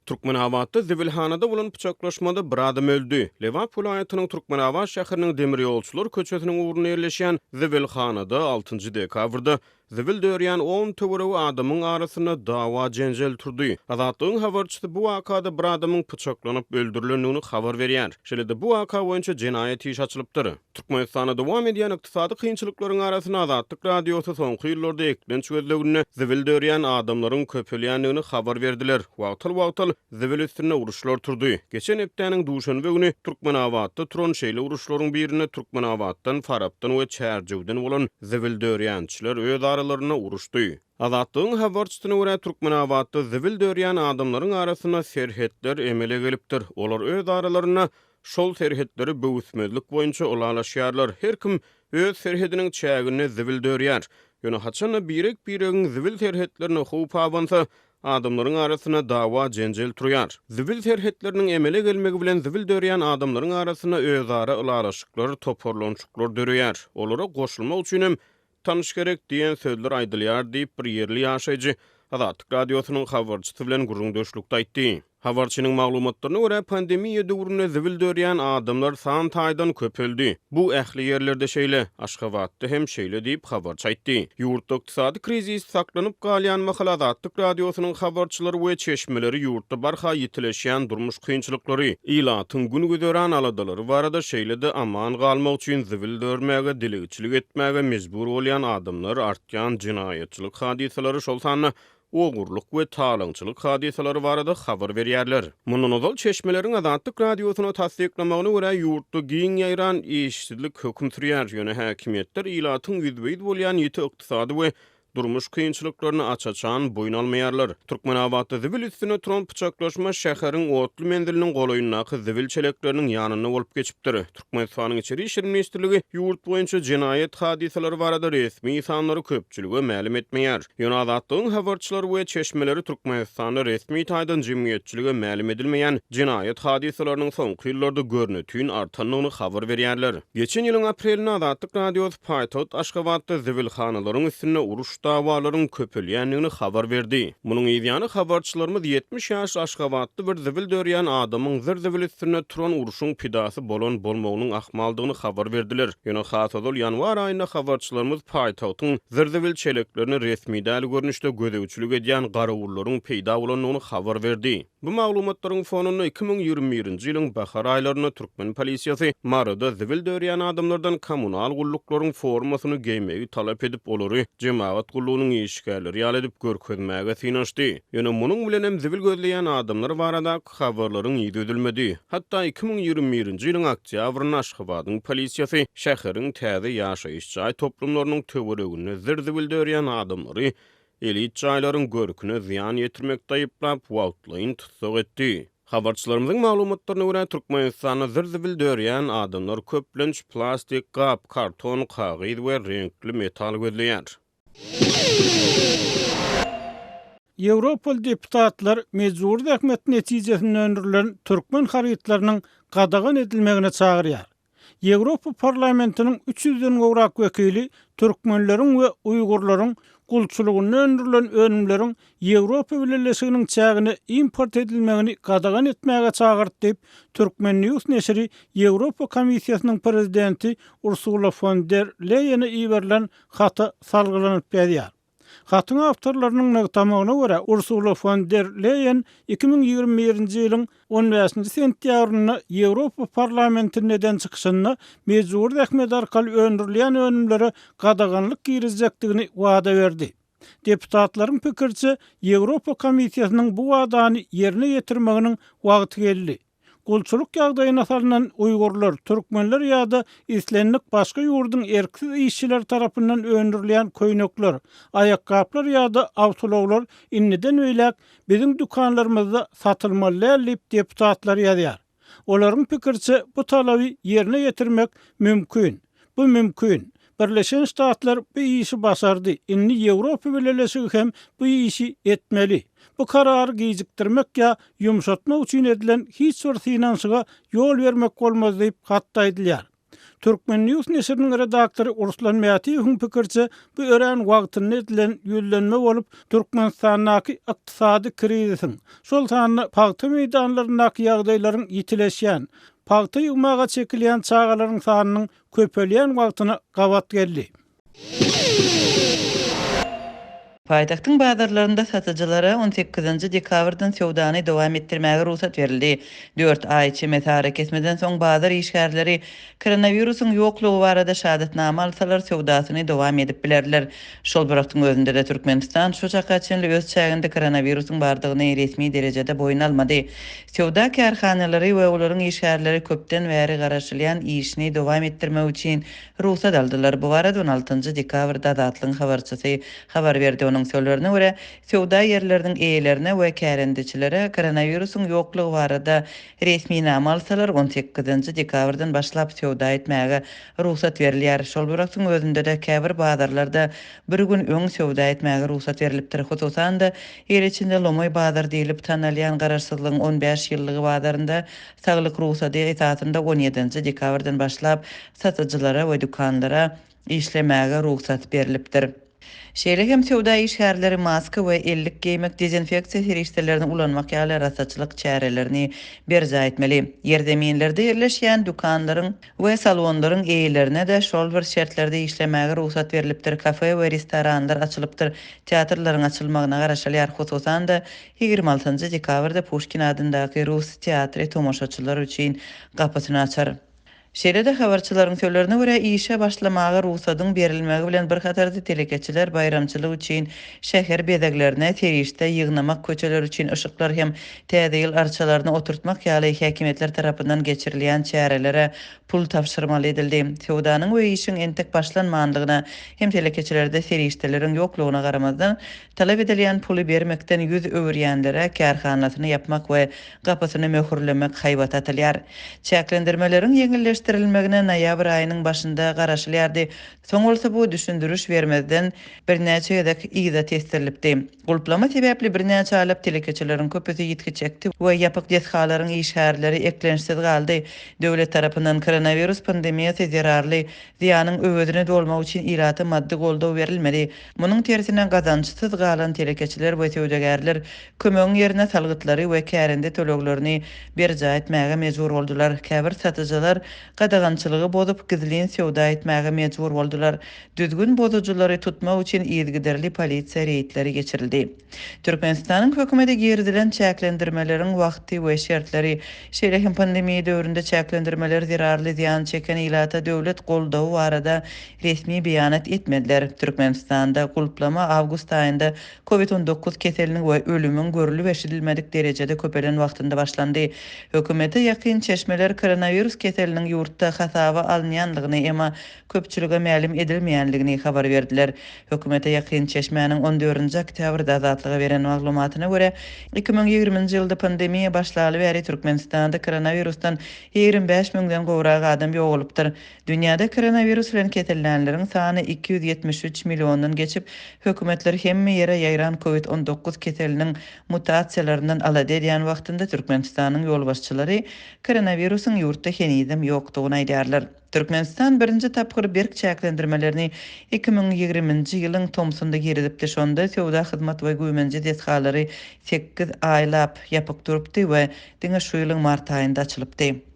Türkmenabatda zibilhanada bolan pyçaklaşmada bir adam öldi. Lebap welaýatynyň Türkmenabat şäheriniň Demirýolçular köçesiniň ugrunda ýerleşýän zibilhanada altynjy dekabrda zibil dörýän on töweregi adamyň arasynda dawa-jenjel turdy. Azatlygyň habarçysy bu wakada bir adamyň pyçaklanyp öldürilendigini habar berýär. Şeýle-de bu waka boýunça jenaýat işi açylypdyr. Türkmenistanda dowam edýän ykdysady kynçylyklaryň arasynda Azatlyk Radiosy soňky ýyllarda eklenç gözleginde zibil dörýän adamlaryň köpelýändigini habar berdiler. Wagtal-wagtal zibil üstünde uruşlar turdy. Geçen hepdäniň duşenbe güni Türkmenabatda turan şeýle uruşlaryň birinde Türkmenabatdan, Farapdan we Çärjewden bolan zibil dörýänçiler öz aralarynda uruşdy. Azatlygyň habarçysyna görä, Türkmenabatda zibil dörýän adamlaryň arasynda serhetler emele gelipdir. Olar öz aralarynda Şol serhetleri böwüsmezlik boýunça ylalaşýarlar. Her kim öz serhediniň çäginde zibil dörýär. Ýöne haçan-da birek-biregiň zibil serhetlerine howp abansa, adamlaryň arasynda dawa-jenjel turýar. Zibil serhetleriniň emele gelmegi bilen zibil dörýän adamlaryň arasynda özara ylalaşyklar, toparlanyşyklar döreýär. Olara goşulmak üçinem Tanyş gerek diýen sözler aýdylýar diýip, bir ýerli ýaşaýjy Azatlyk Radiosynyň habarçysy bilen gürrüňdeşlikde aýtdy. Habarçynyň maglumatlaryna görä, pandemiýa döwründe zibil dörýän adamlar san taýdan köpeldi. Bu ähli ýerlerde şeýle, Aşgabatda hem şeýle diýip, habarçy aýtdy. Ýurtda ykdysady krizis saklanyp galýan mahaly Azatlyk Radiosynyň habarçylary we çeşmeleri ýurtda barha ýitileşýän durmuş kynçylyklary, ilatyň gün-güzeran aladalary barada, şeýle-de aman galmak üçin zibil dörmäge, dilegçilik etmäge mejbur bolýan adamlar, artýan jenaýatçylyk hadysalary, şol sanda ogurlyk we talaňçylyk hadysalary barada habar berýärler. Mundan ozal, çeşmeleriň Azatlyk Radiosyna tassyklamagyna görä, ýurtda giň ýaýran işsizlik höküm sürýär, ýöne häkimiýetler ilatyň ýüzbe-ýüz bolýan ýiti ykdysady we durmuş kynçylyklaryny aç-açan boýun almaýarlar. Türkmenabatda zibil üstünde turan pyçaklaşma şäheriň otly menziliniň golaýyndaky zibil çelekleriniň ýanynda bolup geçipdir. Türkmenistanyň Içeri işler ministrligi ýurt boýunça jenaýat hadysalary barada resmi sanlary köpçülige mälim etmeýär. Ýöne Azatlygyň habarçylary we çeşmeleri Türkmenistanda resmi taýdan jemgyýetçilige mälim edilmeýän jenaýat hadysalarynyň soňky ýyllarda görnetin artandygyny habar berýärler. Geçen ýylyň aprelinde Azatlyk Radiosy paýtagt Aşgabatda zibilhanalaryň üstünde uruş-dawalaryň köpelýändigini habar berdi. Munuň yzýany habarçylarymyz 70 ýaşly aşgabatly bir zibil dörýän adamyň zir-zibil üstünde turan urşuň pidasy bolan bolmagynyň ahmaldygyny habar berdiler. Ýöne has ozal ýanwar aýynda habarçylarymyz paýtagtyň zir-zibil çeleklerine resmi däl görnüşde gözegçilik edýän garawullaryň peýda bolandygyny habar berdi. Bu maglumatlaryň fonunda 2021-nji ýylyň bahar aýlarynda türkmen polisiýasy Maryda zibil dörýän adamlardan kommunal gulluklaryň formasyny geýmegi talap edip, olary jemagat gullugynyň işgärleri ýaly edip görkezmäge synanyşdy. Ýöne munuň bilenem zibil gözleýän adamlar baradaky habarlaryň yzy üzülmedi. Hatda 2021-nji ýylyň oktýabrynda Aşgabadyň polisiýasy şäheriň täze ýaşaýyş jaý toplumlarynyň töwereginde zir-zibil dörýän adamlary Elit jaýlaryň görküne zyýan ýetirmekde aýyplap, wagtlaýyn tussag etdi. Habarçylarymyzyň maglumatlaryna görä, Türkmenistanda zir-zibil dörýän adamlar köplenç plastik gap, karton, kagyz we reňkli metal gözleýär. Ýewropaly deputatlar mejbury zähmet netijesinde öndürilen türkmen harytlarynyň gadagan edilmegine çagyrýar. Ýewropa Parlamentiniň üç ýüzden gowrak wekili türkmenleriň we uýgurlaryň gulçulygynda öndürilen önümleriň Ýewropa Bileleşiginiň çägine import edilmegini gadagan etmäge çagyrdy diýip, Turkmen. News neşiri Ýewropa Komissiýasynyň prezidenti Ursula fon der Leýene iberilen hata salgylanyp ýazýar. Hatyň awtorlarynyň nygtamagyna görä, Ursula fon der Leýen 2021-nji ýylyň on bäşinji sentýabrynda Ýewropa Parlamentinde eden çykyşynda mejbury zähmet arkaly öndürilýän önümlere gadaganlyk girizjekdigini wada berdi. Deputatlaryň pikiriçe, Ýewropa Komissiýasynyň bu wadany ýerine ýetirmeginiň wagty geldi. Gulçulyk ýagdaýyna salnan uýgurlar, türkmenler ýa-da islendik başga ýurduň erksiz işçileri tarapyndan öndürilýän köýnekler, aýakgaplar ýa-da awtoulaglar indiden beýläk biziň dükanlarymyzda satylmaly däl diýip, deputatlar ýazýar. Olaryň pikiriçe, bu talaby ýerine ýetirmek mümkin. Bu mümkin. Birleşen Ştatlar bu işi başardy, indi Ýewropa Bileleşigi hem bu işi etmeli. Bu karary gijikdirmek ýa ýumşatmak üçin edilen hiç bir synanyşyga ýol bermek bolmaz diýip, hatda aýdylýar. Turkmen. News neşiriniň redaktory Ruslan Mätiýewiň pikiriçe, bu örän wagtynda edilen ýüzlenme bolup, Türkmenistandaky ykdysady krizisiň, şol sanda pagta meýdanlaryndaky ýagdaýlaryň ýitileşýän, pagta ýygmaga çekilýän çagalaryň sanynyň köpelýän wagtyna gabat geldi. Paýtagtyň bazarlarynda satyjylara on sekizinji dekabrdan söwdany dowam etdirmäge rugsat berildi. Dört aý çemesi arakesmeden soň bazar işgärleri koronawirusyň ýoklugy barada şahadatnama alsalar söwdasyny dowam edip bilerler. Şol bir wagtyň özünde-de Türkmenistan şu çaka çenli öz çäginde koronawirusyň bardygyny resmi derejede boýun almady. Söwda kärhanalary we olaryň işgärleri köpden bäri garaşylýan işini dowam etdirmek üçin rugsat aldylar. Bu barada on altynjy dekabrda Azatlygyň habarçysy habar berdi. Onuň sözlerine görä, söwda ýerleriniň eýelerine we kärendeçilere koronawirusyň ýoklugy barada resminama alsalar, on sekizinji dekabrdan başlap söwda etmäge rugsat berilýär. Şol bir wagtyň özünde-de käbir bazarlarda bir gün öň söwda etmäge rugsat berlipdir. Hususan-da, il içinde lomaý bazar diýlip tanalýan Garaşsyzlygyň on bäş ýyllygy bazarynda saglyk rugsady esasynda on ýedinji dekabrdan başlap satyjylara we dükanlara işlemäge rugsat berlipdir. Şeýle hem söwda işgärleri maska we ellik geýmek, dezinfeksiýa serişdelerini ulanmak ýaly arassaçylyk çärelerini berjaý etmeli. Ýerzeminlerde ýerleşýän dükanlaryň we salonlaryň eýelerine-de şol bir şertlerde işlemäge rugsat berlipdir, kafe we restoranlar açylypdyr, teatrlaryň açylmagyna garaşylýar, hususan-da, 26 dekabrda Puşkin adyndaky rus teatry tomaşaçylar üçin gapysyny açar. Şeýle-de, habarçylaryň sözlerine görä, işe başlamaga rugsadyň berilmegi bilen bir hatarda telekeçiler baýramçylyk üçin şäher bezeglerine serişde ýygnamak, köçeler üçin yşyklar hem Täze ýyl arçalaryny oturtmak ýaly häkimiýetler tarapyndan geçirilýän çärelere pul tabşyrmaly edildi. Söwdanyň we işiň entek başlanmandygyna hem telekeçilerde serişdeleriň ýoklugyna garamazdan, talap edilýän puly bermekden ýüz öwürýänlere kärhanasyny ýapmak we gapysyny möhürlemek haýbat atylýar. Çäklendirmeleriň ýeňilleşdirilmegine noýabr aýynyň başynda garaşylýardy. Soň bolsa bu düşündiriş bermezden birnäçe gezek yza tesdirilipdi. Gulplama sebäpli birnäçe aýlap telekeçileriň köpüsi ýitgi çekdi we ýapyk desgalaryň işgärleri eklençsiz galdy. Döwlet tarapyndan koronawirus pandemiýasy zerarly zyýanyň öwezini dolmak üçin ilata maddy goldaw berilmedi. Munuň tersine gazançsyz galan telekeçiler we söwdagärler Kömegiň ýerine salgytlary we kärende töleglerini berjaý etmäge mejbur boldular. Käbir satyjylar gadagançylygy bozup, gizlin söwda etmäge mejbur boldular. Düzgün bozujylary tutmak üçin yzygiderli polisiýa reýdleri geçirildi. Türkmenistanyň hökümeti girizilen çäklendirmeleriň wagty we şertleri, şeýle hem pandemiýa döwründe çäklendirmeler zerarly zyýan çeken ilata döwlet goldawy barada resmi beýanat etmediler. Türkmenistanda gulplama awgust aýynda Covid 19 keseliniň we ölümiň görlüp-eşidilmedik derejede köpelen wagtynda başlandy. Hökümete ýakyn çeşmeler koronawirus keseliniň ýurtda hasaba alynýanlygyny, emma köpçülige mälim edilmeýänligini habar berdiler. Hökümete ýakyn çeşmäniň on dördünji oktýabrda Azatlyga beren maglumatyna görä, 2020-nji ýylda pandemiýa başlaly bäri Türkmenistanda koronawirusdan 25 müňden gowrak adam ýogalypdyr. Dünýäde koronawirus bilen kesellänleriň sany 273 milliondan geçip, hökümetler hemme ýere ýaýran covid 19 keseliniň mutasiýalaryndan alada edýän wagtynda Türkmenistanyň ýolbaşçylary koronawirusyň ýurtda henizem ýokdugyny aýdýarlar. Türkmenistan birinji tapgyr berk çäklendirmelerini 2020-nji ýylyň tomsunda girizipdi, şonda söwda, hyzmat we güýmenje desgalary sekiz aýlap ýapyk durupdy we diňe şu ýylyň mart aýynda açylypdy.